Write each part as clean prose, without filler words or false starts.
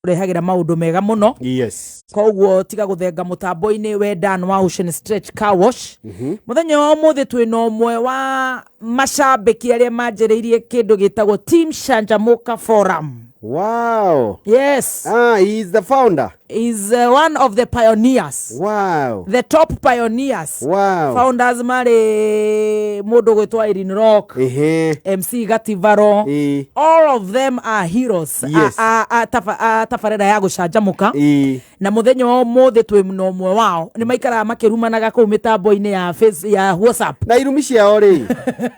Rehagĩra maũndũ mega mũno. Koguo tiga gũthenga mũtambo-inĩ we Dan wa Ocean Stretch Car Wash. Mũthenya wa ũmũthĩ twĩna ũmwe wa macambĩki arĩa manjĩrĩirie kĩndũ gĩtagwo Team Canjamũka Forum. Yes. Ah, he is the founder. Is one of the pioneers. The top pioneers. Founders marĩ mũndũ gwĩtwo Irene Rock, MC Gativaro. All of them are heroes. A tabarĩra ya gũcanjamũka. Na mũthenya wa ũmũthĩ twĩ na ũmwe wao, nĩ maikaraga makĩrumanaga kũu mĩtambo-inĩ ya face, ya WhatsApp. Na irumi ciao rĩ,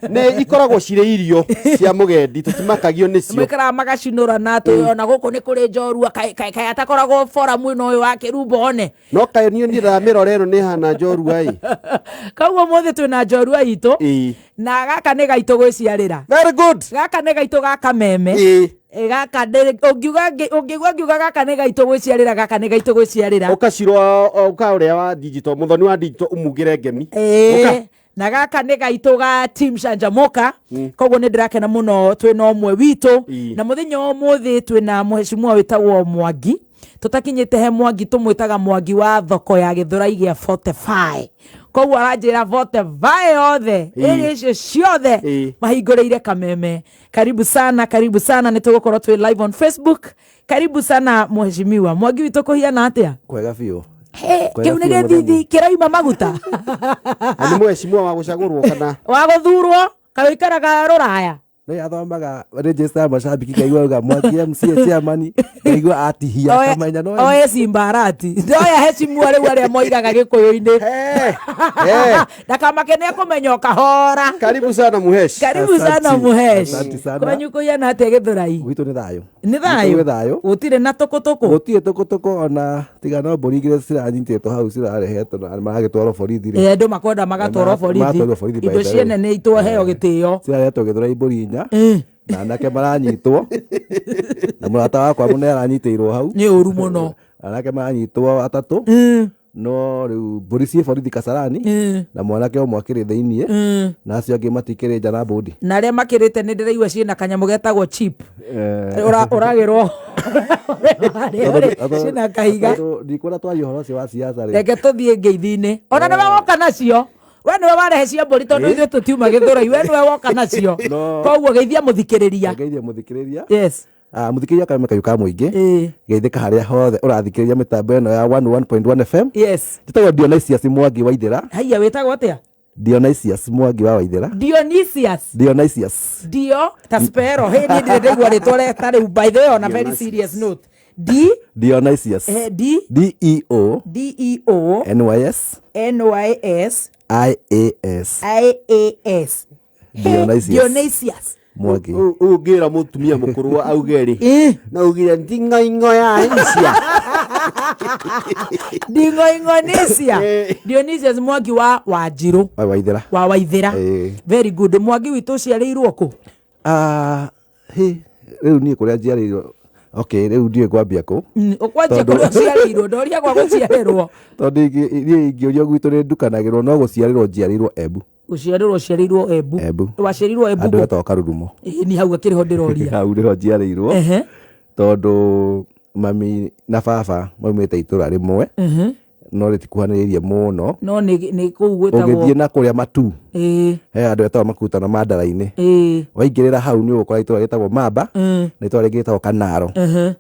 nĩ ikoragwo cirĩ irio cia mũgendi, tũtimakagio nĩcio. Maikaraga magacinũra na atĩ ona gũkũ nĩ kũrĩ njorua, kaĩ atakoragwo foramu ĩno ũyũ wa kĩrumbo one. No kaĩ niĩ ndĩramĩrora ĩno nĩ hana njorua ĩ. Koguo ũmũthĩ twĩ na njorua itũ. Na gaka nĩ gaitũ gwĩciarĩra. Very good. Gaka nĩ gaitũ ga kameme. Gaka ũngĩigua ngiuga gaka nĩ gaitũ gwĩciarĩra, gaka nĩ gaitũ gwĩciarĩra. Ũkacirwo ũka ũrĩa wa digital, mũthoni wa digital umugĩre ngemi. Ũka. Na gaka nĩ gaitũ ga Team Canjamũka. Koguo nĩ ndĩrakena mũno twĩna ũmwe witũ. Na mũthenya wa ũmũthĩ twĩna mũhecimua wĩtagwo Mwangi. Tũtakinyĩte he Mwangi, tũmwĩtaga Mwangi wa thoko ya Gĩthũrai gĩa 45. Koguo aranjĩra 45 yothe, ĩrĩa icio ciothe mahingũrĩire kameme. Karibu sana, karibu sana, nĩ tũgũkorwo twĩ live on Facebook. Karibu sana mheshimiwa Mwangi witũ, kũhiana atĩa? Kwega biũ. He, Kwega kĩu nĩ biũ. gĩthithi kĩraima maguta. Na nĩ mũhecimua wa gũcagũrwo kana? Wa gũthurwo, kaĩ ũikaraga rũraya? Nĩ athomaga register ya macambiki, ngaigua auga Mwangi MCA chairman, ngaigua atihia akamenya no Oe simbarati ndoya heshimua rĩu arĩa moigaga gĩkũyũ-inĩ. Hey, hey. Ndakamake nĩ ekũmenya o kahora. Karibu sana muhesh. Karibu Asante. sana muhesh. Asante sana. Kwanyu kũhiana atĩa Gĩthũrai? Gwitũ nĩ thayũ. Nĩ thayũ? Gwitũ gwĩ thayũ. Gũtirĩ na tũkũtũkũ? Gũtirĩ tũkũtũkũ, ona tiga no mbũri igĩrĩ ciranyitĩtwo hau cirarehetwo na maragĩtwarwo borithi rĩ. Andũ makwenda magatwarwo borithi. Magatwarwo borithi, by Indo the way. ciene nĩ itwaheo gĩtĩo. Cirarehetwo Gĩthũrai mbũri 4 na anake maranyitwo, na mũrata wakwa mũnene aranyitĩirwo hau. Nĩ ũru mũno. Anake maranyitwo atatũ, no rĩu mbũri ciĩ borithi Kasarani na mwanake ũmwe akĩrĩ thĩiniĩ na acio angĩ matikĩrĩ nja na mbũndi. Na arĩa makĩrĩte nĩ ndĩraigua ciĩna kanyamũ getagwo chip. Ũragĩrwo ciĩna kahiga. Tondũ ndikwenda twarie ũhoro ũcio wa siasa rĩ. Reke tũthiĩ ngeithi-inĩ, ona nĩwe woka nacio, we nĩwe warehe cia mbũri, tondũ ithuĩ tũtiuma Gĩthũrai, we nĩwe woka nacio. No. Koguo geithia mũthikĩrĩria. Ngeithie mũthikĩrĩria. Ah, mũthikĩrĩria kameme kayũ ka mũingĩ, geithĩka harĩa hothe ũrathikĩrĩria mĩtambo ĩno ya 101.1 FM. Njĩtagwo Dionysius Mwangi wa Ithĩra. Haiya, wĩtagwo atĩa? Dionysius Mwangi wa Waithĩra. Dionysius. Dionysius. Dio ta spero hĩ, niĩ ndirĩ ndaigua rĩtwa rĩa ta rĩu. By the way, on a very serious note, D Dionysius. D D E O D E O N Y S N Y S I A S. I A S. Dionysius. Dionysius. Mwangi. Ũngĩra mũtumia mũkũrũ auge rĩ, na ugire nding'oing'o ya Asia. Nding'oing'onisia. Dionysius Mwangi wa Wanjirũ. Wa Waithĩra. Wa Waithĩra. Very good. Mwangi witũ, ũciarĩirwo kũ? Ah, hĩ, rĩu niĩ kũrĩa njiarĩirwo, okay, rĩu ndiũĩ ngwambia kũ. Ũkwanjia Tondũ- kũrĩa ũciarĩirwo, ndoria gwa gũciarĩrwo. Tondũ niĩ ingĩũrio gwitũ nĩ ndukanagĩrwo, no gũciarĩrwo njiarĩirwo Embu. Gũciarĩrwo ũciarĩirwo Embu? Embu. Waciarĩirwo Embu Andũ kũ? metagwo Karurumo. Ĩĩ, ni hau akĩrĩ ho ndĩroria. Hau nĩho njiarĩirwo. Tondũ mami na baba maumĩte itũra rĩmwe, no rĩtikuhanĩrĩirie mũno. No nĩ kũu gwĩtagwo Ũngĩthiĩ na kũrĩa Matu, he andũ etagwo Makutano Mandara-inĩ. Waingĩrĩra hau nĩ ũgũkora itũra rĩtagwo Mamba na itũra rĩngĩ rĩtagwo Kanaro.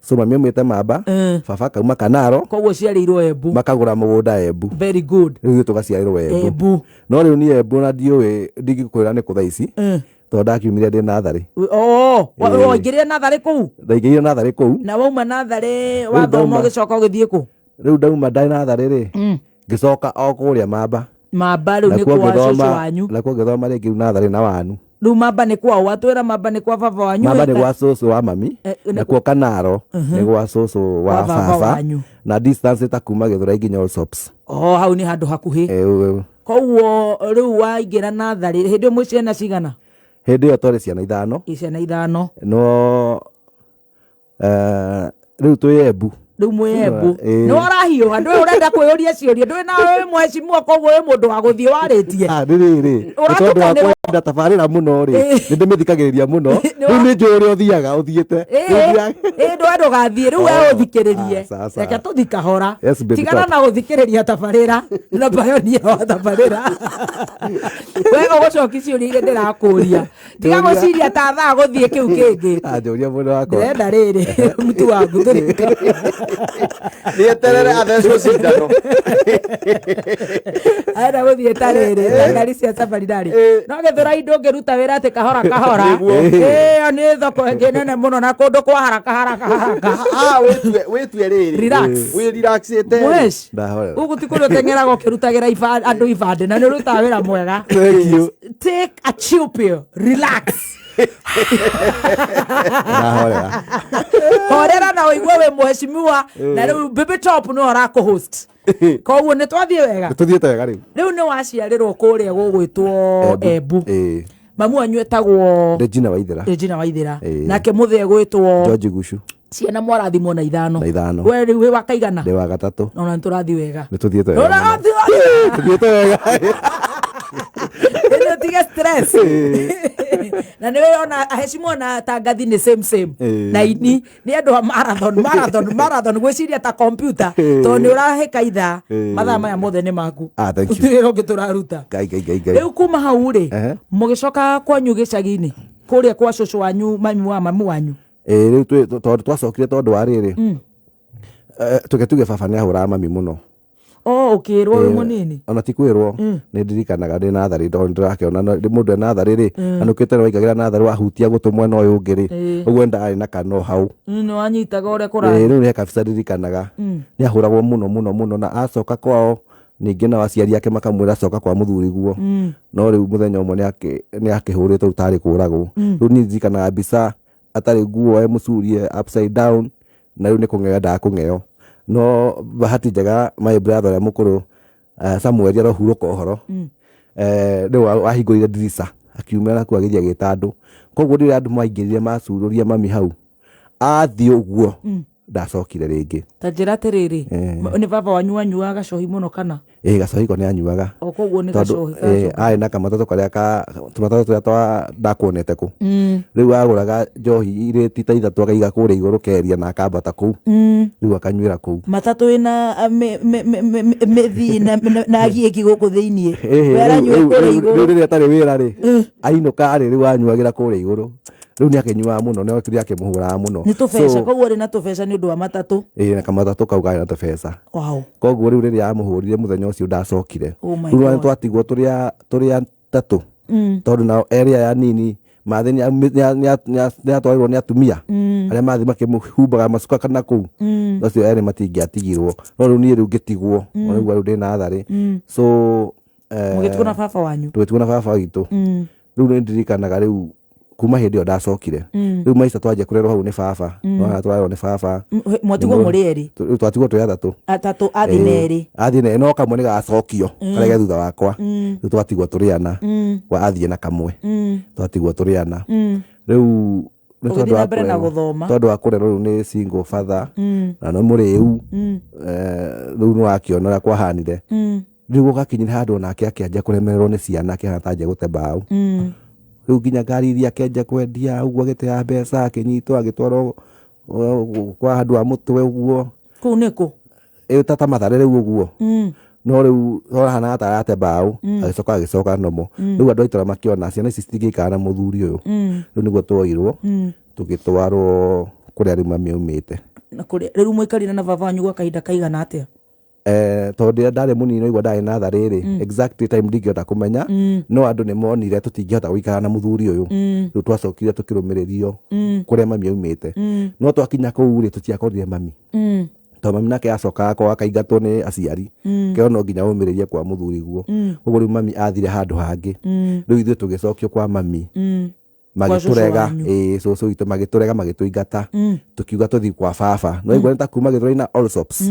So mami aumĩte Mamba, baba akauma Kanaro. Koguo ũciarĩirwo Embu. Makagũra mũgũnda Embu. Very good. Rĩu ithuĩ tũgaciarĩrwo Embu. Embu. No rĩu niĩ Embu na ndiũĩ, ndingĩkwĩra nĩ kũ thaa ici, tondũ ndakiumire ndĩ natharĩ. Oo, waingĩrire natharĩ kũu? Ndaingĩrire natharĩ kũu. Na wauma natharĩ Rĩu wathoma ũgĩcoka ũgĩthiĩ kũ? Rĩu ndauma ndarĩ natharĩ rĩ, ngĩcoka o kũrĩa Mamba. Mamba rĩu nĩ Nakuo kwa cũcũ ngĩthoma wanyu. Nakuo ngĩthoma rĩngĩ rĩu natharĩ na wanu. Rĩu Mamba nĩ kwa watwĩra Mamba nĩ kwa baba wanyu. Mamba nĩ gwa cũcũ wa mami. Nĩ Nakuo Kanaro nĩ gwa cũcũ wa Wa baba baba. wanyu. Na distance ta kuma Gĩthũrai nginya Allsops. Oh, hau nĩ handũ hakuhĩ. Koguo rĩu waingĩra natharĩ hĩndĩ ĩyo mwĩ ciana cigana? Hĩndĩ ĩyo twarĩ ciana 5. Ĩ, ciana 5. No rĩu twĩ Embu. Rĩu mwĩ Embu. Ĩĩ. Nĩ ũrahiũha, ndũĩ ũrenda kwĩyũria ciũria, ndũĩ nawe wĩ mheshimiwa, koguo wĩ mũndũ wa gũthiĩ warĩtie. Ah, nĩ rĩrĩ. Nĩ tondũ wa Ũratukanĩrwo. Kwenda tabarĩra mũno rĩ, nĩ ndĩmĩthikagĩrĩria mũno. Nĩ Rĩu nĩ njũĩ ũrĩa ũthiaga ũthiĩte. Rĩu Ĩĩ, ndwa ndũgathiĩ rĩu we Oh, ũthikĩrĩrie. ah, sawa, sawa. Reke tũthi kahora. Yes, baby Tigana top. na gũthikĩrĩria tabarĩra na pioneer wa tabarĩra. We ũgũcokia ciũria iria ndĩrakũria. Tiga Njũria. gwĩciria ta thaa gũthiĩ kĩu kĩngĩ. Ah, njũria mũndũ wakwa. Ndĩrenda rĩrĩ mtu wangu tũrĩ. Nĩeterere athecwo cindano. Arenda gũthiĩ ta rĩrĩ ta ngari cia safari rally. No Gĩthũrai ndũngĩruta wĩra atĩ kahora kahora. Nĩguo. Ĩyo nĩ thoko ĩngĩ nene mũno na kũndũ kwa haraka haraka haraka. Ah, wĩtue rĩrĩ. Relax. Wĩ relaxĩte. Mwesh. Ndahorera. Gũkũ ti kũrĩa ũteng'eraga ũkĩrutagĩra andũ ibandĩ na nĩ ũrutaga wĩra mwega. Thank you. Take a chill pill. Relax. Ndahorera. Horera na ũigue wĩ mheshimiwa na rĩu Baby Top nĩwe ũrakũhost. Koguo nĩ twathiĩ wega. Tũthiĩte wega rĩu. Rĩu nĩ waciarĩrwo kũrĩa gũgwĩtwo Embu. Ĩĩ. Mamu wanyu etagwo Regina Waithera. Regina Waithera. Ĩĩ. Nake mũthee gwĩtwo George Gucu. ciana mwarathimwo na ithano. Na ithano. We rĩu wĩ wa kaigana? Ndĩ wa gatatũ. Ona nĩ tũrathiĩ wega. Nĩ tũthiĩte wega. mũno. Ũrathiĩ wega. Tũthiĩte wega. Ĩno tige stress. Na nĩ ona aheshimiwa na tangathi nĩ same same. Ĩĩ. Na ini nĩ andũ a marathon marathon marathon gwĩciria ta computer tondũ nĩ ũrahĩka ithaa Ĩĩ. mathaa maya mothe nĩ maku. Ah, thank you. Gũtirĩ wĩra ũngĩ tũraruta. Ngai ngai ngai ngai. Rĩu kuma hau rĩ Ehe. mũgĩcoka kwanyu gĩcagi-inĩ kũrĩa kwa cũcũ wanyu mami wa mamu wanyu. Ĩĩ rĩu tondũ twacokire tondũ wa rĩrĩ. Tuge tuge baba nĩ ahũraga mami mũno. O ũkĩrwo wĩ mũnini. Ona ti kwĩrwo nĩ ndirikanaga ndĩ natharĩ tondũ ndĩrakĩona mũndũ e natharĩ rĩ anũkĩte nĩ waingagĩra natharĩ wahutia gũtũ mwena ũyũ ũngĩ rĩ ũguo ndarĩ na kano hau. Nĩ wanyitaga ũrĩa Ĩĩ, kũrathiĩ. rĩu nĩ kabisa ndirikanaga nĩ ahũragwo mũno mũno mũno na acoka kwao ningĩ nao aciari ake makamwĩra coka kwa mũthuri guo no rĩu mũthenya ũmwe nĩ akĩhũrĩtwo rĩu tarĩ kũragwo. Rĩu niĩ ndirikanaga mbica atarĩ nguo e mũcurie upside down na rĩu nĩ kũng'eo endaga kũng'eo no bahati njega my brother ũrĩa mũkũrũ Samuel arohurũka ũhoro rĩu wahingũrire ndirica akiumĩra nakuo agĩthiĩ agĩta andũ koguo rĩrĩa andũ maingĩrire macurũria mami hau athiĩ ũguo ndacokire rĩngĩ. Ta njĩra atĩrĩrĩ nĩ baba wanyu wanyuaga gacohi mũno kana? Ĩĩ gacohi ko nĩ anyuaga. O koguo nĩ Tondũ gacohi gacoka. arĩ na kamatatũ karĩa ka tũmatatũ tũrĩa twa ndakuonete kũ rĩu agũraga njohi irĩti ta ithatũ akaiga kũrĩa igũrũ keria na akambata kũu rĩu akanyuĩra kũu. Matatũ ĩna mĩthii na agiĩki gũkũ thĩiniĩ. Ĩhĩ, We aranyua kũrĩa rĩu igũrũ. rĩrĩa atarĩ wĩra rĩ ainũka rĩ rĩu anyuagĩra kũrĩa igũrũ rĩu nĩ akĩnyuaga mũno nĩ okire akĩmũhũraga mũno. Nĩ tũbeca So, koguo arĩ na tũbeca nĩ ũndũ wa matatũ. ĩĩ na kamatatũ kau karĩ na tũbeca. Wow. Koguo rĩu rĩrĩa amũhũrire mũthenya ũcio ndacokire. Oh my Rĩu God. nĩ twatigwo tũrĩ atatũ tondũ nao erĩ aya anini mathĩ nĩ atwarirwo nĩ atumia arĩa mathi makĩmũhumbaga macuka kana kũu acio erĩ matingĩatigirwo no rĩu niĩ rĩu ngĩtigwo rĩu rĩu ndĩ natharĩ so Mũgĩtigwo na baba wanyu. tũgĩtigwo na baba witũ rĩu nĩ ndirikanaga rĩu kuma hĩndĩ ĩyo ndacokire rĩu maica twanjia kũrerwo hau nĩ baba nĩwona tũrarerwo nĩ baba. Mwatigwo mũrĩ erĩ. Rĩu twatigwo twĩ atatũ. Atatũ athiĩ na erĩ. Athiĩ na no kamwe nĩ gacokio karĩa ge thutha wakwa rĩu twatigwo tũrĩ ana wa athiĩ na kamwe twatigwo tũrĩ ana rĩu nĩ Ũgĩthiĩ tondũ wa na mbere na kũrerwo- gũthoma. tondũ wa kũrerwo rĩu nĩ single father na nĩ mũrĩu rĩu nĩ wakĩona ũrĩa kwahanire rĩu gũgakinyĩra handũ onake akĩanjia kũremererwo nĩ ciana akĩhana ta anjia gũte mbaũ rĩu nginya ngari iria akĩanjia kwendia ũguo agĩtea mbeca akĩnyitwo agĩtwarwo kwa handũ ha mũtwe ũguo. Kũu nĩ kũ? Ĩyo ta Mathare rĩu ũguo no rĩu orahana ta arate mbaũ agĩcoka agĩcoka nomo rĩu andũ a itũra makĩona ciana ici citingĩikara na mũthuri ũyũ rĩu nĩguo twoirwo tũgĩtwarwo kũrĩa rĩu mami aumĩte. Na kũrĩa rĩu mũikarire na baba wanyu gwa kahinda kaigana atĩa? Tondũ rĩrĩa ndarĩ mũnini naigua ndarĩ natharĩ rĩ exact time ndingĩhota kũmenya no andũ nĩ monire tũtingĩhota gũikara na mũthuri ũyũ rĩu twacokire tũkĩrũmĩrĩrio kũrĩa mami aumĩte no twakinya kũu rĩ tũtiakorire mami tondũ mami nake acokaga kwao akaingatwo nĩ aciari kĩo no nginya ũmĩrĩrie kwa mũthuri guo koguo rĩu mami athire handũ hangĩ rĩu ithuĩ tũgĩcokio kwa mami magĩtũrega wanyu. ĩĩ cũcũ witũ magĩtũrega magĩtũingata tũkiuga tũthiĩ kwa baba no igua nĩ ta kuma Gĩthũrai na Allsops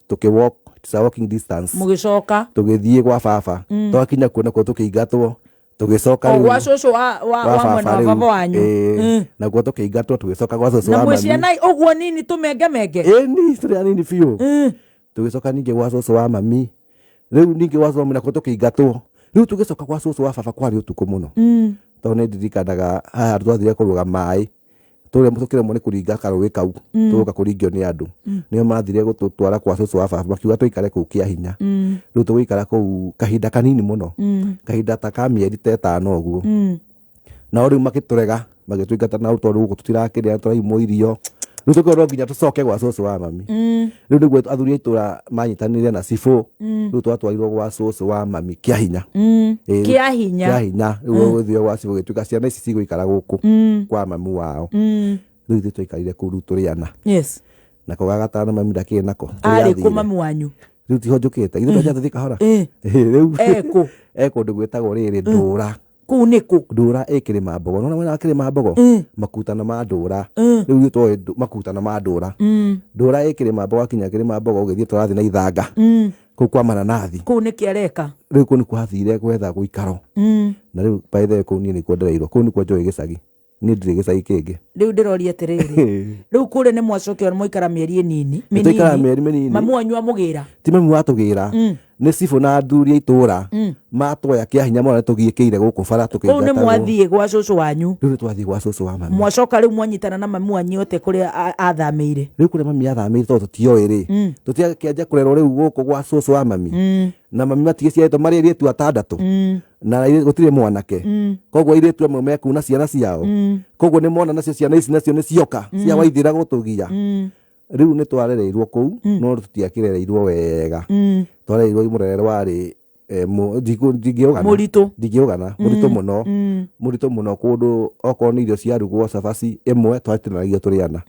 tũkĩ walk it's a walking distance Mũgĩcoka tũgĩthiĩ gwa baba twakinya kuo nakuo tũkĩingatwo tũgĩcoka o rĩu gwa cũcũ wa gwa wa mwena wa rĩu, baba wanyu. ĩĩ, nakuo tũkĩingatwo tũgĩcoka gwa cũcũ Na wa mwĩ mami ciana ũguo nini tũmengemenge. ĩni tũrĩ anini biũ tũgĩcoka ningĩ gwa cũcũ wa mami rĩu ningĩ gwa cũcũ wa mami nakuo tũkĩingatwo Rĩu tũgĩcoka gwa cũcũ wa baba kwarĩ ũtukũ mũno, tondũ nĩ ndirikanaga haha twathire kũruga maĩ, tũkĩremwo nĩ kũringa karũĩ kau, tũgoka kũringio nĩ andũ. Nĩo mathire gũtũtwara kwa cũcũ wa baba, makiuga tũikare kũu kĩa hinya. Rĩu tũgĩikara kũu kahinda kanini mũno, kahinda ta ka mĩeri ta 5 ũguo. Nao rĩu makĩtũrega, magĩtũingata na tondũ gũkũ tũtirakĩrĩa, tũraimwo irio. Rĩu tũkĩona no nginya tũcoke gwa cũcũ wa mami. Rĩu nĩguo athuri a itũra manyitanĩire na cibũ. Rĩu twatwarirwo gwa cũcũ wa mami kĩa hinya. Kĩa hinya. Kĩa hinya. Rĩu gũthiĩ gwa cibũ gĩtuĩka ciana ici cigũikara gũkũ kwa mami wao. Rĩu ithuĩ twaikarire kũu rĩu tũrĩ ana. Nako ga gatano mami ndakĩrĩ nako. Arĩ kũ mami wanyu? Rĩu tiho njũkĩte. Ithuĩ twanjia tũthiĩ kahora. Rĩu Ekũ? E kũndũ gwĩtagwo rĩrĩ Ndũra. Kũu nĩ kũ? Ndũra ĩ Kĩrĩma Mbogo. Nĩwona mwena wa Kĩrĩma Mbogo? Makutano ma Ndũra. Rĩu ithuĩ twoĩ makutano ma Ndũra. Ndũra ĩ Kĩrĩma Mbogo, akinya Kĩrĩma Mbogo ũgĩthiĩ tũrathiĩ na ithanga. Kũu kwa mananathi. Kũu nĩ kĩareka. Rĩu kũu nĩkuo hathire gwetha gũikaro. Na rĩu by the way kũu niĩ nĩkuo ndereirwo. Kũu nĩkuo njũĩ gĩcagi. Niĩ ndirĩ gĩcagi kĩngĩ. Rĩu ndĩroria atĩrĩrĩ, rĩu kũrĩa nĩ mwacokio mwaikara mĩeri ĩnini, Nĩ twaikara mĩeri mĩnini. Mamu wanyu amũgĩra? Ti mamu watũgĩra. Nĩ cibũ na athuri a itũra matwoya kĩa hinya mona nĩtũgiĩkĩire gũkũ bara Kũu nĩ tũkĩingatagwo. mwathiĩ gwa cũcũ wanyu? Rĩu nĩ twathiĩ gwa cũcũ wa mami. Mwacoka rĩu mwanyitana na mami wanyu atĩa kũrĩa athamĩire? Rĩu kũrĩa mami athamĩire tondũ tũtioĩ rĩ, tũtiakĩanjia kũrerwo rĩu gũkũ gwa cũcũ wa mami. Na mami matigĩciarĩtwo marĩ airĩtu atandatũ. Na gũtirĩ mwanake. Koguo airĩtu amwe mekuu na ciana ciao. Koguo nĩ mona nacio ciana ici nacio nĩ cioka cia waithĩra gũtũgia. Rĩu nĩ twarereirwo kũu, no tũtiakĩrereirwo wega. Twarereirwo mũrerere warĩ ndingĩũgana. Mũritũ. Ndingĩũgana, mũritũ mũno. Mũritũ mũno kũndũ okorwo nĩ irio ciarugwo cabaci ĩmwe twatinanagia tũrĩ ana.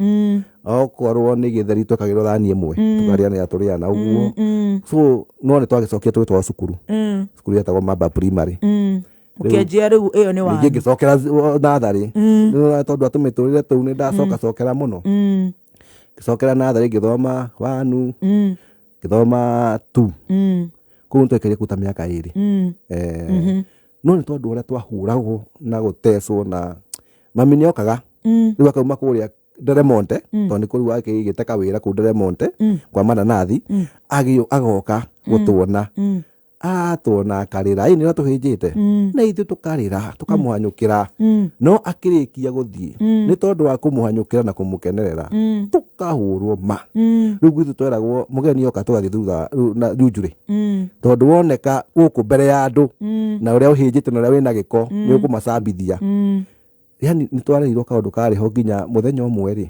Okorwo nĩ gĩtheri twekagĩrwo thani ĩmwe, tũkarĩanĩra tũrĩ ana ũguo. So no nĩ twagĩcokire tũgĩtwarwo cukuru. Cukuru yetagwo Mamba Primary. Ũkĩanjia rĩu ĩyo nĩ wanyu. Ningĩ ngĩcokera natharĩ. Nĩ tondũ wa tũmĩtũrĩre tũu nĩ ndacokacokera mũno. Ngĩcokera natharĩ ngĩthoma 1, ngĩthoma 2. Kũu nĩ twaikarire kũu ta mĩaka 2. No nĩ tondũ ũrĩa twahũragwo na gũtecwo na mami nĩ okaga. Rĩu akauma kũrĩa Nderemonte, tondũ nĩ kũu akĩigĩte kawĩra kũu Nderemonte, kwa mananathi, agoka gũtuona. Atuona akarĩra, ĩ nĩ ũrĩa tũhĩnjĩte. Na ithuĩ tũkarĩra, tũkamũhanyũkĩra. No akĩrĩkia gũthiĩ, nĩ tondũ wa kũmũhanyũkĩra na kũmũkenerera, tũkahũrwo ma. Rĩu gwitũ tweragwo mũgeni oka tũgathiĩ thutha, rĩu na njujurĩ. Tondũ woneka gũkũ mbere ya andũ, na ũrĩa ũhĩnjĩte na ũrĩa wĩna gĩko, nĩ ũkũmacambithia. Yani nĩ twarerirwo kaũndũ karĩ ho nginya mũthenya ũmwe rĩ.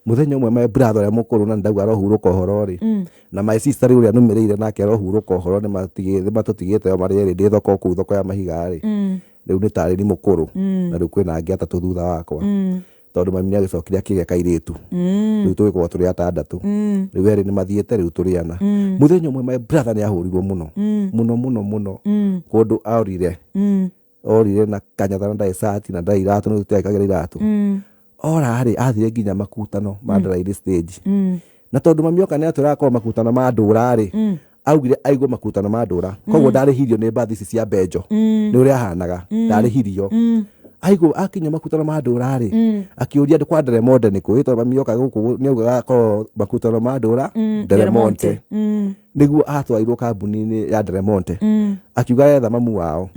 Mũthenya ũmwe my brother ũrĩa mũkũrũ na ndauga arohurũka ũhoro rĩ. Na my sister rĩu ũrĩa nũmĩrĩire nake arohurũka ũhoro, nĩ matũtigĩte o marĩ erĩ ndĩ thoko kũu thoko ya mahiga rĩ. Rĩu nĩ tarĩ ni mũkũrũ. Na rĩu kwĩna angĩ atatũ thutha wakwa. Tondũ mami nĩ agĩcokire akĩgĩa kairĩtu. Rĩu tũgĩkorwo tũrĩ atandatũ. Rĩu erĩ nĩ mathiĩte, rĩu tũrĩ ana. Mũthenya ũmwe my brother nĩ ahũrirwo mũno. Mũno, mũno, mũno. Kũndũ aorire. Orire na kanyatha na ndarĩ cati na ndarĩ iratũ, nĩ tũtiekagĩra iratũ. Ora rĩ, athire nginya makutano ma Ndarairi stage. Na tondũ mami oka nĩ atwĩraga korwo makutano ma Ndũra rĩ, augire aigue makutano ma Ndũra. Koguo ndarĩhirio nĩ mbathi ici cia Benjo. Nĩ ũrĩa ahanaga, ndarĩhirio. Aigua akinya makutano ma Ndũra rĩ, akĩũria andũ kwa Nderemonte nĩ kũ, tondũ mami oka gũkũ nĩ augaga korwo makutano ma Ndũra, Nderemonte. Nĩguo atwarirwo kambuni-inĩ ya Nderemonte. Akiuga etha mamu wao.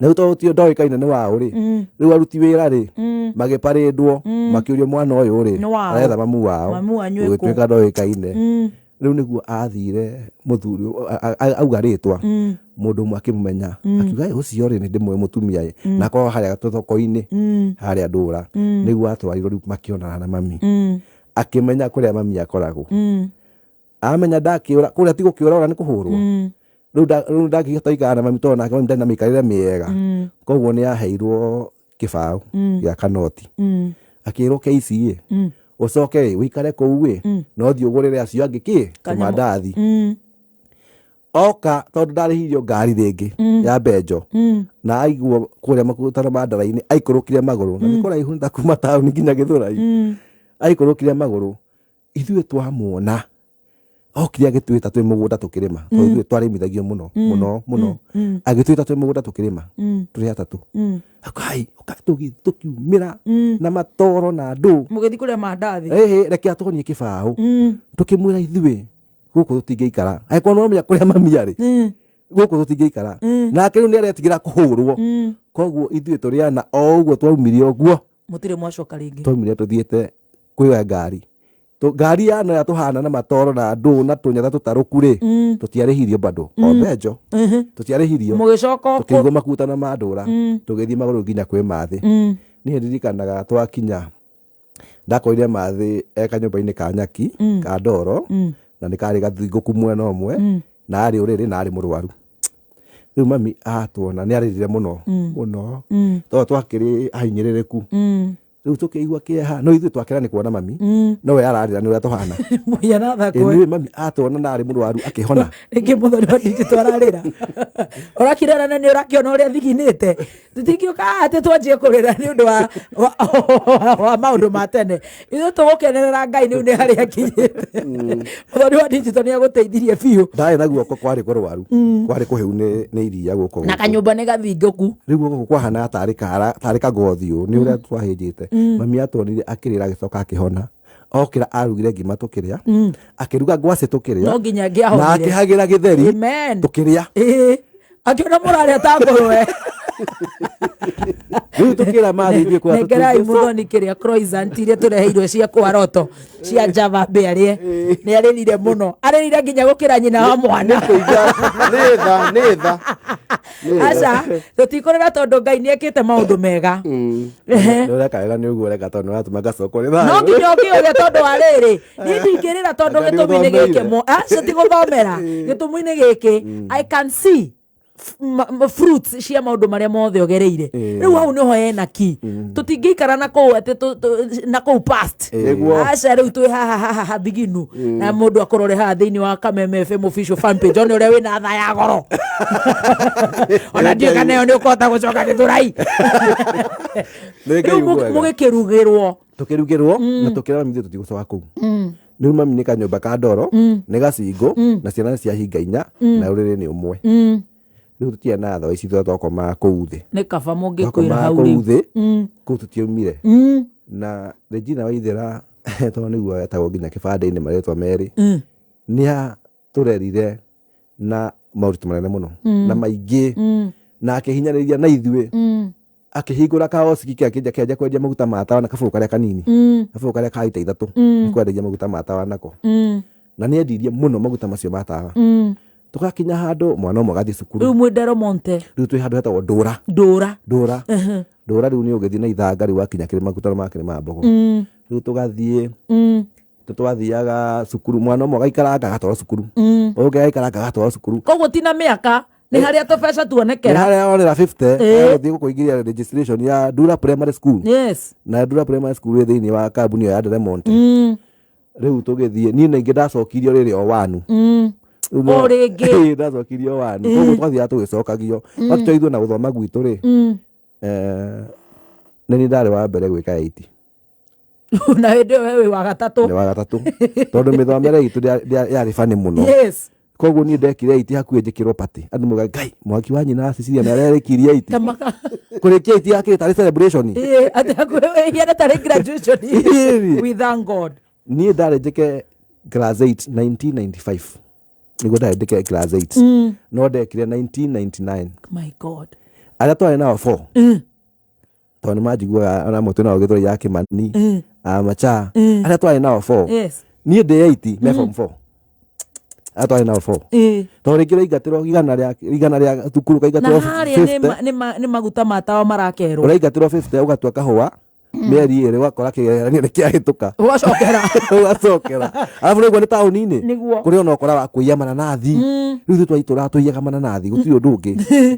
Na rĩu tondũ ti ndoĩkaine nĩ wao rĩ, rĩu aruti wĩra rĩ, magĩparĩndwo, makĩũrio mwana ũyũ rĩ, Nĩ wao. aretha mamu wao. Mamu wanyu ĩ kũ? Gũgĩtuĩka ndoĩkaine. Rĩu nĩguo athire mũthuri, auga rĩtwa, mũndũ ũmwe akĩmũmenya, akiuga, Ĩ, ũcio rĩ, nĩ ndĩmũĩ mũtumia ĩ. Na akorwo harĩa tũthoko-inĩ, harĩa Ndũra. Nĩguo atwarirwo rĩu makĩonana na mami. Akĩmenya kũrĩa mami akoragwo. Amenya ndakĩũra, kũrĩa ti gũkĩũra ora nĩ kũhũrwo. Rĩu ndangĩhota gũikara na mami tondũ nake mami ndarĩ na mĩikarĩre mĩega. Koguo nĩ aheirwo kĩbaũ gĩa kanoti. Akĩrwo KCA, ũcoke ĩ, ũikare kũu ĩ, na ũthiĩ ũgũrĩre acio angĩ kĩ? Tũmandathi. Oka tondũ ndarĩhirio ngari rĩngĩ ya Benjo. Na aiguo kũrĩa makutano ma Ndara-inĩ, aikũrũkire magũrũ. Na nĩ kũraihu nĩ ta kuma taũni nginya Gĩthũrai. Aikũrũkire magũrũ. Ithuĩ twamuona okire agĩtwĩta twĩ mũgũnda tũkĩrĩma. Tondũ ithuĩ twarĩmithagio mũno, mũno, mũno. Agĩtwĩta twĩ mũgũnda tũkĩrĩma, tũrĩ atatũ. Akai, ũkai, tũkiumĩra na matoro na ndũ. Mũgĩthiĩ kũrĩa mandathi. Ĩhĩ, reke atuonie kĩbaũ. Tũkĩmwĩra ithuĩ gũkũ tũtingĩikara. Angĩkorwo nĩ wamenya kũrĩa mami arĩ. Gũkũ tũtingĩikara. Nake rĩu nĩ aretigĩra kũhũrwo. Koguo ithuĩ tũrĩ ana o ũguo twaumire ũguo. Mũtirĩ mwacoka rĩngĩ. Twaumire tũthiĩte kwĩoya ngari. Ngari ya noya tũhana na matoro na ndũ na tũnyatha tũtarũku rĩ, tũtiarĩhirio bado o mbenjo, tũtiarĩhirio. Mũgĩcoka tũkĩigua makuta na mandũra, tũgĩthiĩ magũrũ nginya kwĩ Mathĩ. Niĩ ndirikanaga twakinya, ndakorire Mathĩ e kanyũmba-inĩ ka nyaki ka ndoro, na nĩ karĩ gathingũku mwena ũmwe, na arĩ ũrĩrĩ na arĩ mũrwaru. Rĩu mami atuona nĩ arĩrire mũno mũno, tondũ twakĩrĩ ahinyĩrĩrĩku. Rĩu tũkĩigua kĩeha, no ithuĩ twakena nĩ kuona mami, no we ararĩra nĩ ũrĩa tũhana. Mũhiana thakwe. Ĩ mami atuona na arĩ mũrwaru akĩhona. Rĩngĩ mũthoni wa digital ararĩra, ũrakirera na nĩ ũrakĩona ũrĩa thiginĩte. Tũtingĩũka atĩ twanjie kũrĩra nĩ ũndũ wa maũndũ ma tene. Ithuĩ tũgũkenerera Ngai rĩu nĩ harĩa akinyĩte. Mũthoni wa digital nĩ agũteithirie biũ. Ndarĩ na guoko kwarĩ kũrwaru, kwarĩ kũhĩu nĩ iria guoko na gũkũ. Kanyũmba nĩ gathingũku. Rĩu guoko gũkũ kwahanaga tarĩ kara tarĩ kagothi ũũ nĩ ũrĩa twahĩnjĩte. Mami atuonire akĩrĩra, agĩcoka akĩhona. Okĩra arugire ngima tũkĩrĩa, akĩruga ngwacĩ tũkĩrĩa. No nginya na ngĩahonire. Akĩhagĩra gĩtheri. Amen. Tũkĩrĩa. Ĩĩ, akĩona mũrarĩa ta ngũrwe. Rĩu tũkĩra mathĩ ithuĩ kũrĩa. Nengerai mũthoni kĩrĩa croissant iria tũreheirwo cia kwaroto cia java mbĩ arĩe. Nĩ arĩrire mũno, arĩrire nginya gũkĩra nyina wa mwana. Nĩ tha, nĩ tha. Aca, tũtikũrĩra tondũ Ngai nĩ ekĩte maũndũ mega. Ehe. Nĩ ũreka wega, nĩ ũguo ũreka, tondũ nĩ ũratũma ngacokwo nĩ No thayũ. nginya ũkĩũge tondũ wa rĩrĩ, niĩ ndingĩrĩra tondũ Anga nĩ gĩtũmi-inĩ gĩkĩ ũthomeire. Aca, ti gũthomera. Gĩtũmi-inĩ gĩkĩ I can see fruits cia maũndũ marĩa mothe ũgereire. Rĩu hau nĩho hena ki tũtingĩikara na kũu atĩ na kũu past. Nĩguo. Aca, rĩu twĩ haha haha hathiginu, na mũndũ akũrore haha thĩinĩ wa Kameme FM official fan page one ũrĩa wĩna tha ya goro. Ona ndiũĩ kana ĩyo nĩ ũkũhota gũcoka gĩthũrai. Nĩ Ngai Rĩu mwega. mũgĩkĩrugĩrwo. Tũkĩrugĩrwo na tũkĩra mami ithuĩ tũtigũcoka kũu. Rĩu mami nĩ kanyũmba ka ndoro, nĩ gacingũ, na ciana nĩ cia hinga inya, na ũrĩrĩ nĩ ũmwe. Rĩu tũtiarĩ na tho ici, twakomaga kũu thĩ. Nĩ kaba mũngĩkwĩra Twakomaga hau kũu rĩu. thĩ kũu, tũtiaumire. Na Regina Waithera, tondũ nĩguo etagwo nginya kĩbandĩ-inĩ marĩtwa merĩ, nĩ atũrerire na maũritũ manene mũno na maingĩ, na akĩhinyarĩria na ithuĩ, akĩhingũra kaosiki kĩanjia kĩanjia kwendia maguta ma tawa na kabũyũ karĩa kanini, kabũyũ karĩa ka ita 3, nĩ kwendagia maguta ma tawa nako, na nĩ endirie mũno maguta macio ma tawa. Tũgakinya handũ mwana ũmwe agathiĩ cukuru. Rĩu mwĩ Nderomonte? Rĩu twĩ handũ hetagwo Ndũra. Ndũra. Ndũra, Ndũra. Rĩu nĩ ũgĩthiĩ na ithanga, rĩu wakinya kĩrĩma maguta ma kĩrĩma mbogo. Rĩu tũgathiĩ, twathiaga cukuru, mwana ũmwe agaikaranga agatwarwo cukuru, ũngĩ agaikaranga agatwarwo cukuru. Koguo ti na mĩaka, nĩ harĩa tũbeca Nĩ tuonekera. Harĩa onera 50 Ĩĩ. agũthiĩ gũkũingĩria registration ya Ndura Primary School. Na Ndura Primary School ĩ thĩinĩ wa kambuni ĩyo ya Deremonte. Rĩu tũgĩthiĩ, niĩ na ingĩ ndacokirio rĩrĩ o wanu. Rĩu O rĩngĩ. Ĩĩ, ndacokirio wanu, koguo twathiaga tũgĩcokagio. Actually ithuĩ na gũthoma gwitũ rĩ, nĩ niĩ ndarĩ wa mbere gwĩka 80. Na hĩndĩ ĩyo we wĩ wa gatatũ. Nĩ wa gatatũ, tondũ mĩthomere itũ yarĩ bani mũno. Koguo niĩ ndekire 80 hakuhĩ njĩkĩrwo party, andũ moiga, "Ngai, mwaki wa nyina wa Cecilia nĩ arerĩkirie 80." Tamaka. Kũrĩkia 80 yakĩrĩ tarĩ celebration. Ĩĩ, atĩ hakuhĩ ĩhiana tarĩ graduation. Ĩĩ. We thank God. Niĩ ndarĩ njĩke class 8 1995, nĩguo ndarĩ njĩke class 8, no ndekire 1999. My God. Arĩa twarĩ nao 4, tondũ nĩ manjiguaga ona mũtwe nao gĩthũri ya Kĩmani amacha, arĩa twarĩ nao 4, niĩ ndĩ 8, me form 4, arĩa twarĩ nao 4, tondũ rĩngĩ ũraingatĩrwo 100 rĩa thukuru Na ũkaingatĩrwo harĩa nĩ 50. nĩ maguta ma tawa marakerwo. Ũraingatĩrwo 50, ũgatua kahũa, mĩeri 2 ũgakora kĩgeranio nĩ kĩahĩtũka. Ũgacokera. Ũgacokera, arabu rĩu nĩ taũni-inĩ. Nĩguo. Kũrĩ ona ũkora wa kũiya mananathi. Rĩu ithuĩ twaitũraga tũiyaga mananathi, gũtirĩ ũndũ ũngĩ.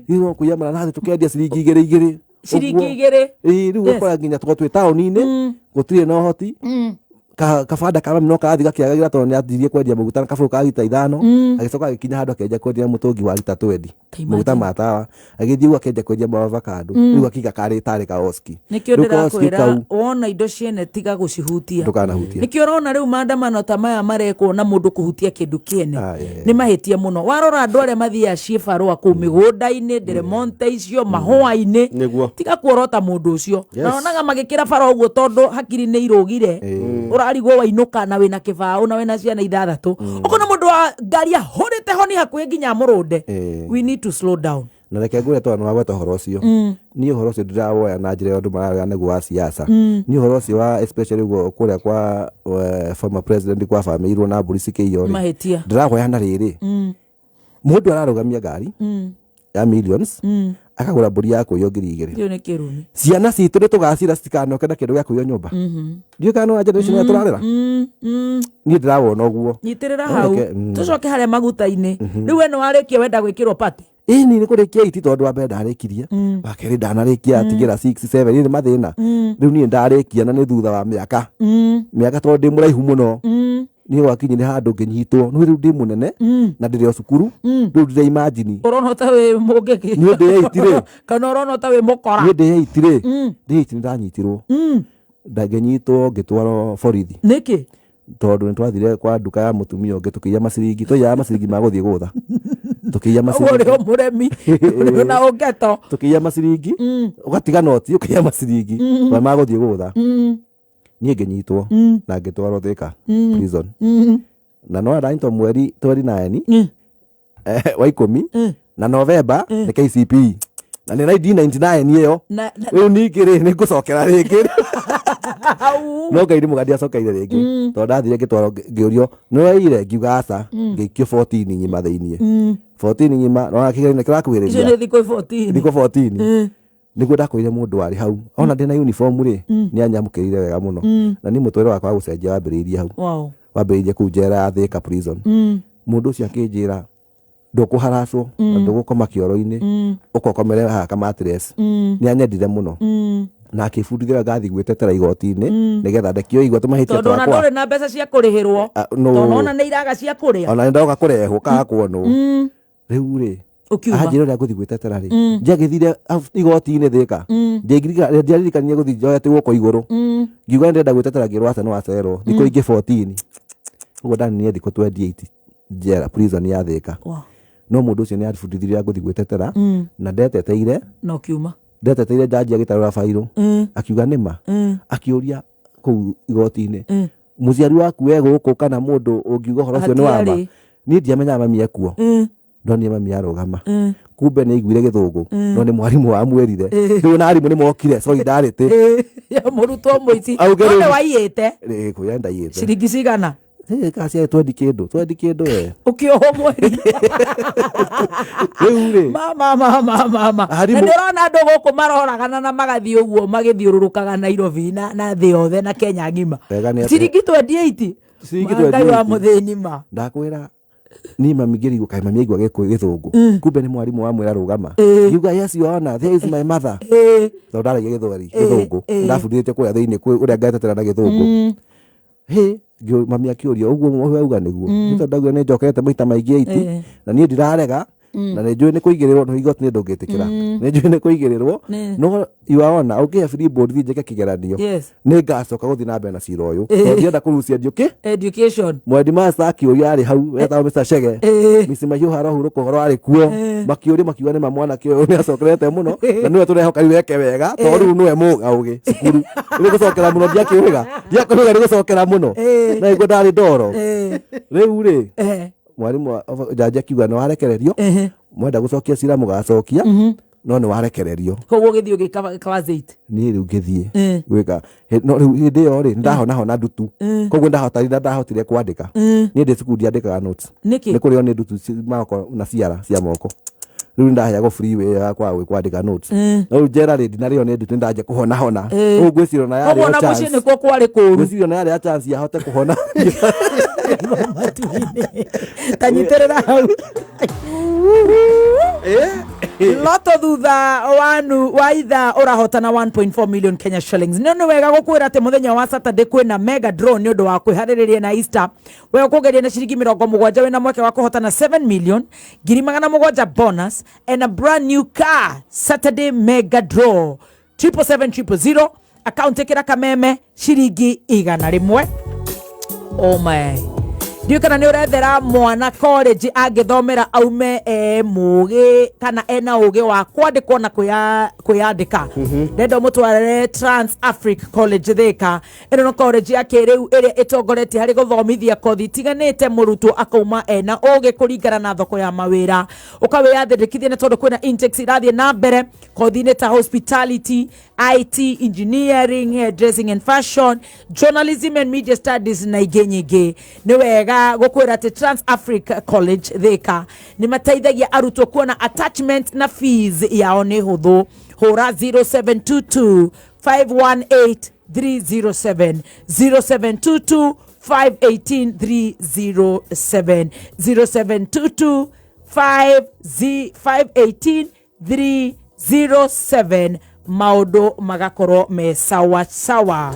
Rĩu no kũiya mananathi, tũkendia ciringi igĩrĩ igĩrĩ. Ciringi Ũguo. 2. Ĩĩ, rĩu ũgakora nginya tũkorwo twĩ taũni-inĩ, gũtirĩ na ũhoti. Kabanda ka mami no karathiĩ gakĩagagĩra, tondũ nĩ anjirie kwendia maguta na kabũyũ ka rita 5, agĩcoka agĩkinya handũ akĩanjia kwendia mũtũngi wa rita 20 maguta ma tawa, agĩthiĩ ũguo akĩanjia kwendia ma avocado, rĩu akiga karĩ tarĩ kaoski. Nĩkĩo Rĩu kaoski ndĩrakwĩra, kau wona indo ciene tiga gũcihutia. Ndũkanahutie. Nĩkĩo ũrona rĩu maandamano ta maya marekwo na mũndũ kũhutia kĩndũ kĩene. Ah, yeah. Nĩ mahĩtia mũno. Warora andũ arĩa mathiaga ciĩbarũa kũu mĩgũnda-inĩ, nderemonte icio mahũa-inĩ. Nĩguo. Tiga kuorota mũndũ ũcio. Na onaga magĩkĩra bara ũguo tondũ hakiri nĩ irũgire. Ũrarigwo wainũka na wĩna kĩbaũ na wĩna ciana ithathatũ, ũkona mũndũ Wa ngari ahũrĩte honi hakuhĩ nginya mũrũnde. We need to slow down. Na reke ngwĩre, tondũ nĩwagweta ũhoro ũcio, niĩ ũhoro ũcio ndĩrawoya na njĩra ĩyo andũ marawoya nĩguo wa siasa. Niĩ ũhoro ũcio wa especially ũguo kũrĩa kwa former president kwa bamĩirwo na mbũri cikĩiywo rĩ, Mahĩtia. Ndĩrawoya na rĩrĩ, mũndũ ararũgamia ngari ya millions, akagũra mbũri ya kũiywo 2000. Kĩu nĩ kĩrumi. Ciana citũ nĩ tũgacira citikanoke na kĩndũ gĩa kũiywo nyũmba. Ndiũĩ kana nĩ wa generation ĩrĩa tũrarera. Niĩ ndĩrawona ũguo. Nyitĩrĩra hau. Reke. Tũcoke harĩa maguta-inĩ. Rĩu we nĩ warĩkia, wenda gwĩkĩrwo pati? Ĩni nĩ kũrĩkia iti, tondũ wa mbere ndarĩkirie, wa kerĩ ndanarĩkia, atigĩra 6 7 nĩ mathĩna. Rĩu niĩ ndarĩkia na nĩ thutha wa mĩaka mĩaka, tondũ ndĩ mũraihu mũno. Niĩ gwakinyire handũ ngĩnyitwo nĩ rĩu ndĩ mũnene na ndĩrĩ o cukuru rĩu, ndĩra imagine. Ũrona ta wĩ mũngĩkĩ? Niĩ ndĩ eight rĩ. Kana ũrona ta wĩ mũkora? Niĩ ndĩ eight rĩ, ndĩ eight nĩ ndanyitirwo, ndangĩnyitwo ngĩtwarwo borithi. Nĩkĩ? Tondũ nĩ twathire kwa nduka ya mũtumia ũngĩ tũkĩiya maciringi, twaiyaga maciringi ma gũthiĩ gũtha, tũkĩiya Ũguo maciringi. ũrĩ o mũremi, ũrĩ na ũngeto. Tũkĩiya maciringi, ũgatiga noti, ũkĩiya maciringi ma ma gũthiĩ gũtha. Niĩ ngĩnyitwo na ngĩtwarwo Thika prison, na no ndanyitwo mweri 29 wa 10 na November nĩ KCPE na nĩ 1999 ĩyo. Rĩu ningĩ rĩ, nĩ ngũcokera rĩngĩ? Au. No Ngai nĩ mwega, ndiacokeire rĩngĩ, tondũ ndathire ngĩtwarwo, ngĩũrio nĩ waire, ngiuga aca, ngĩikio 14 ng'ima thĩiniĩ, 14 ng'ima nona kĩgerio Icio kĩrakuhĩrĩria. Nĩ thikũ 14. Thikũ 14 nĩguo ndakorire mũndũ warĩ hau ona ndĩna uniform rĩ, nĩ anyamũkĩrire wega mũno, na niĩ mũtũrĩre wakwa wa gũcenjia wambĩrĩirie hau. Wambĩrĩirie kũu njera ya Thika prison. Mũndũ ũcio akĩnjĩra, ndũkũharacwo na ndũgũkoma kĩoro-inĩ, ũkokomere haha kamatres. Nĩ anyendire mũno na akĩbundithia ũrĩa ngathiĩ gwĩtetera igoti-inĩ nĩgetha ndekio igua tũmahĩtia Tondũ ona twakwa. ndũrĩ na mbeca cia kũrĩhĩrwo. Ah, no. Tondũ ona nĩ iraga cia kũrĩa. Ona nĩ ndoka kũrehwo kaga kuonwo rĩu rĩ. Ũkiuma. Anjĩra ũrĩa ngũthiĩ gwĩtetera rĩ, ndiagĩthire igoti-inĩ Thĩka, ndiaririkanire gũthiĩ njoete guoko igũrũ ngiuga nĩ ndĩrenda gwĩtetera, ngĩrwo aca, nĩ wacererwo thikũ ingĩ 14. Ũguo ndaninire thikũ 28 njera prison ya Thĩka. No mũndũ ũcio nĩ abundithirie ũrĩa ngũthiĩ gwĩtetera na ndeteteire. Na ũkiuma. Ndeteteire, jaji agĩtarũra bairũ, akiuga nĩma, akĩũria kũu igoti-inĩ, mũciari waku e gũkũ kana mũndũ ũngiuga ũhoro ũcio nĩ wama? Hatiarĩ. Niĩ ndiamenyaga mami ekuo. Ndonire mami arũgama, kumbe nĩ aiguire gĩthũngũ, no nĩ mwarimũ wamwĩrire. Rĩu na arimũ nĩ mokire solidarity. Ya mũrutwo mũici. Auge No rĩu- nĩ waiyĩte? Kũrĩa ndaiyĩte. Ciringi cigana? Kaciarĩ twendi kĩndũ, twendi kĩndũ we. Ũkĩohwo mweri. Rĩu rĩ, Mama, mama, mama. Arimũ- Na nĩ ũrona andũ gũkũ maroragana na magathiĩ ũguo magĩthiũrũrũkaga Nairobi na thĩ yothe na Kenya ng'ima. Wega nĩ atĩ- Ciringi 28. Ciringi Ngai wa 28. mũthĩni ma. Ndakwĩra niĩ mami ngĩrigwo kaĩ mami aigua gĩthũngũ, kumbe nĩ mwarimũ wamwĩra rũgama. Ngiuga, "Yes, your honor, there is my mother," tondũ ndaragia gĩthweri, gĩthũngũ ndabundithĩtio kũrĩa thĩinĩ kwĩ ũrĩa ngetetera na gĩthũngũ. Hĩ, mami akĩũria ũguo wauga nĩguo, nĩ tondũ ndauga nĩ njokete maita maingĩ eight na niĩ ndirarega na nĩ njũĩ nĩ kũigĩrĩrwo, no igoti nĩ ndũngĩtĩkĩra, nĩ njũĩ nĩ kũigĩrĩrwo, no your honor, ũngĩhe free board thiĩ njĩke kĩgeranio, nĩ ngacoka gũthiĩ na mbere na cira ũyũ, tondũ ndienda kũrucia ndiũkĩ Education. Mwendi master akĩũria arĩ hau etagwo Mr. Chege. Mr. Mahiũ arahurũka ũhoro arĩ kuo, makĩũria makiuga nĩ ma mwanake ũyũ nĩ acokerete mũno na nĩwe tũrehoka rĩu eke wega, tondũ rĩu nĩwe mũgaũgĩ cukuru nĩ gũcokera mũno, ndiakĩũhĩga ndiakĩũhĩga nĩ gũcokera mũno na iguo ndarĩ ndoro. Rĩu rĩ, mwarimũ jaji akiuga nĩ warekererio, mwenda gũcokia cira mũgacokia, no nĩ warekererio. Koguo ũgĩthiĩ ũgĩka class 8. Niĩ rĩu ngĩthiĩ gwĩka no rĩu hĩndĩ ĩyo rĩ, nĩndahonahona ndutu, koguo ndahotire kwandĩka. Niĩ ndĩ cukuru ndiandĩkaga notes. Nĩkĩ? Nĩ kũrĩo nĩ ndutu moko na ciara cia moko. Rĩu nĩndaheagwo free way ya kwaga kwandĩka notes, no rĩu njera rĩ, ndinarĩo nĩ ndutu, nĩndanjia kũhonahona ũguo ngwĩciria ona yarĩ Koguo o ona mũciĩ chance. nĩkuo kwarĩ kũũru. Ngwĩciria ona yarĩ ya chance yahote kũhona. Ta nyitĩrĩra hau. Loto thutha wanu wa ithaa ũrahotana 1.4 million Kenya shillings. Nĩ nĩ wega gũkwĩra atĩ mũthenya wa Saturday kwĩna mega draw nĩ ũndũ wa kwĩharĩrĩria na Easter. We ũkũgeria na ciringi 70 wĩna mweke wa kũhotana 7 million 700,000 bonus and a brand new car. Saturday mega draw, 777 000, account ĩkĩra kameme ciringi 100. Oh my. Ndiũĩ kana nĩ ũrethera mwana college angĩthomera aume e mũgĩ kana ena ũgĩ wa kwandĩkwo na kwĩyandĩka. Ndenda ũmũtwarĩre Trans Afric College Thĩka. Ĩno no college ya kĩrĩu ĩrĩa ĩtongoretie harĩ gũthomithia kothi itiganĩte, mũrutwo akauma ena ũgĩ kũringana na thoko ya mawĩra. Ũkawĩyandĩkithia nĩ tondũ kwĩna intakes irathiĩ na mbere kothi-inĩ ta hospitality, IT, engineering, hairdressing and fashion, journalism and media studies na ingĩ nyingĩ. Nĩ wega gũkwĩra atĩ Trans Africa College Thĩka nĩ mateithagia arutwo kuona attachment na fees yao nĩ hũthũ. Hũra 0722 518 307, 0722 518 307, 0722 5Z 518 307, maũndũ magakorwo me sawa sawa.